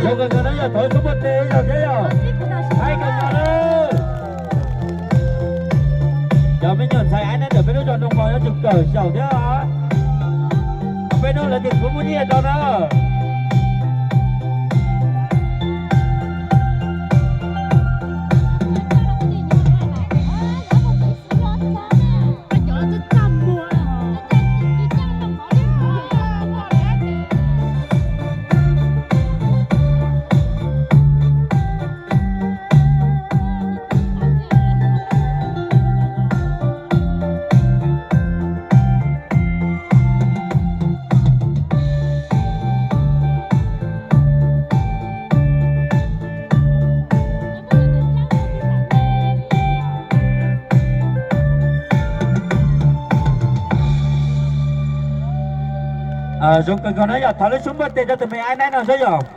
Zoo kawg nkaus na, yog thov sub npua tes yog thiab yog. Haib kawg nkaus na. Cov me nyuam ntxhais aib nab ntawm peb lub zos Nroog Mos yuav tsum kawm xyaum thiab os. Peb hnub lawv tias kuv muaj nyiaj rau na. Zoo kawg nkaus na, yog thov lub sub npua tes rau tus me aib nab no saib yog.